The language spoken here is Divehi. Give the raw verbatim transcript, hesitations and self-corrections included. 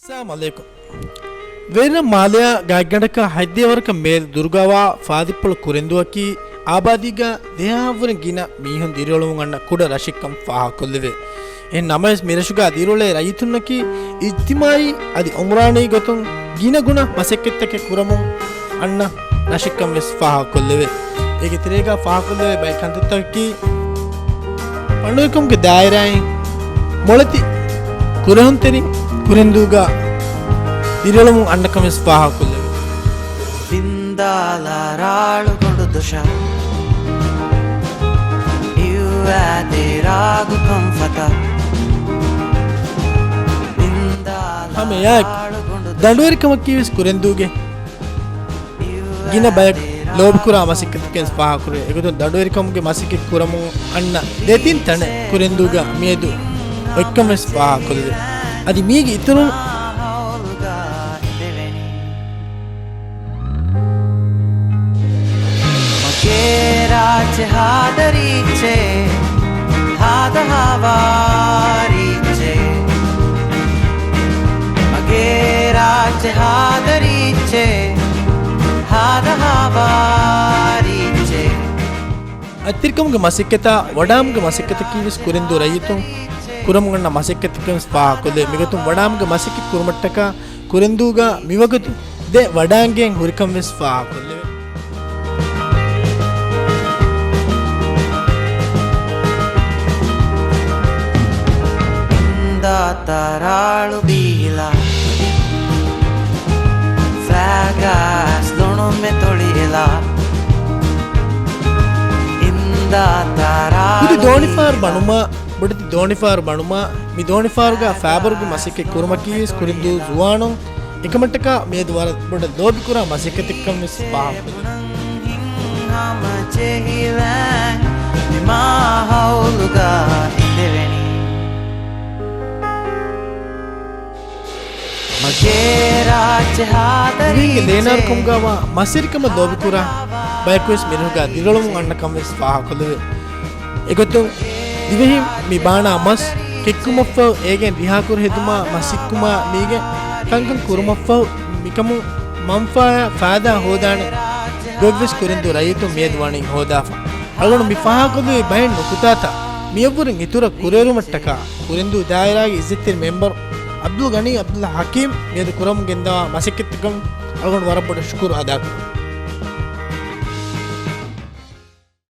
އައްސަލާމު ޢަލައިކުމް. ވޭރިނަ މާލެއާ ގާތްގަނޑަކަށް ހަތްދިޔަ ވަރަކަށް މޭލު ދުރުގަވާ ފާދިއްޕޮޅު ކުރެންދޫއަކީ އާބާދީގަ ދެހާހަށްވުރެ ގިނަ މީހުން ދިރިއުޅެމުން އަންނަ ކުޑަ ރަށެއްކަން ފާހަގަކޮށްލެވޭ. އެހެން ނަމަވެސް މިރަށުގަ ދިރިއުޅޭ ރައްޔިތުންނަކީ އިޖްތިމާޢީ އަދި އުމްރާނީ ގޮތުން ގިނަގުނަ މަސައްކަތްތަކެއް ކުރަމުން އަންނަ ރަށެއްކަން ވެސް ފާހަގަކޮށްލެވޭ. އޭގެ ތެރޭގަ ފާހަގަކޮށްލެވޭ ބައެއް ކަންތައްތަކަކީ، ފަނޑުވެރިކަމުގެ ދާއިރާއިން މޮޅެތި ކުރެހުންތެރިން ކުރެންދޫގަ ދިރިއުޅެމުން އަންނަކަން ވެސް ފާހަގަކޮށްލެވޭ. ފިންދާލާ ރާޅުގަނޑު ދޮށަށް އިއްވާދޭ ރާގު ކަންފަތަށް. ހަމަ އެއާއެކު، ދަނޑުވެރިކަމަކީ ވެސް ކުރެންދޫގެ ގިނަ ބަޔަކު ލޯބިކުރާ މަސައްކަތެއް ވެސް ފާހަގަކުރޭ. އެގޮތުން ދަނޑުވެރިކަމުގެ މަސައްކަތް ކުރަމުން އަންނަ ދެތިން ތަނެއް ކުރެންދޫގަ މިއަދު އޮތްކަން ވެސް ފާހަގަކޮށްލެވޭ. އަދި މީގެ އިތުރުން މަގޭ ރާއްޖެ ހާދަރީއްޗޭ، ހާދަ ހާވާރީއްޗޭ. މަގޭ ރާއްޖެ ހާދަރީއްޗޭ، ހާދަ ހާވާރީއްޗޭ. އަތްތިރިކަމުގެ މަސައްކަތާ ވަޑާމުގެ މަސައްކަތަކީ ވެސް ކުރެންދޫ ރައްޔިތުން ކުރަމުން އަންނަ މަސައްކަތެއްކަން ވެސް ފާހަގަކޮށްލެވޭ. މިގޮތުން ވަޑާމުގެ މަސައްކަތް ކުރުމަށްޓަކާ ކުރެންދޫގަ މިވަގުތު ދެ ވަޑާންގެއިން ހުރިކަން ވެސް ފާހަގަކޮށްލެވޭ. އިންދާތާ ރާޅު ބީހިލާ، ފައިގާސް ލޮނުމެ ތޮޅިއެލާ. އިންދާތާ ރާޅު ކުދި ދޯނިފާރު ބީހިލާ. ބަނުމާ، ބޮޑެތި ދޯނިފާރު ބަނުމާ، މި ދޯނިފާރުގަ ފައިބަރުގެ މަސައްކަތް ކުރުމަކީ ވެސް ކުރެންދޫ ޒުވާނުން އެކަމަށްޓަކާ މިއަދު ވަރަށް ބޮޑަށް ލޯބިކުރާ މަސައްކަތެއްކަން ވެސް ފާހަގަކޮށްލެވޭ. ހަމަޖެހިލާ މި މާހައުލުގަ އިނދެވެނީ. މަގޭ ރާއްޖެ ހާދަރީއްޗޭ. ދިވެހިންގެ ދޭނާރުކަމުގަވާ މަސްވެރިކަމަށް ލޯބިކުރާ ބަޔަކު ވެސް މިރަށުގަ ދިރިއުޅެމުން އަންނަކަން ވެސް ފާހަގަކޮށްލެވޭ. އެގޮތުން ދިވެހިން މި ބާނާ މަސް ކެއްކުމަށްފަހު އޭގެން ރިހާކުރި ހެދުމާ މަސް ހިއްކުމާ މީގެ ކަންކަން ކުރުމަށްފަހު މިކަމުން މަންފާއާ ފައިދާ ހޯދާނެ ގޮތްވެސް ކުރެންދޫ ރައްޔިތުން މިއަދު ވަނީ ހޯދާފަ. އަޅުގަނޑު މި ފާހަގަކޮށްލެވި ބައެއް ނުކުތާތައް މިއަށްވުރެން އިތުރަށް ކުރިއެރުމަށްޓަކާ ކުރެންދޫ ދާއިރާގެ އިއްޒަތްތެރި މެމްބަރު އަބްދުލް ޣަނީ އަބްދުލް ޙަކީމް މިއަދު ކުރަމުން ގެންދަވާ މަސައްކަތްތަކަށް އަޅުގަނޑު ވަރަށް ބޮޑަށް ޝުކުރު އަދާކުރަން.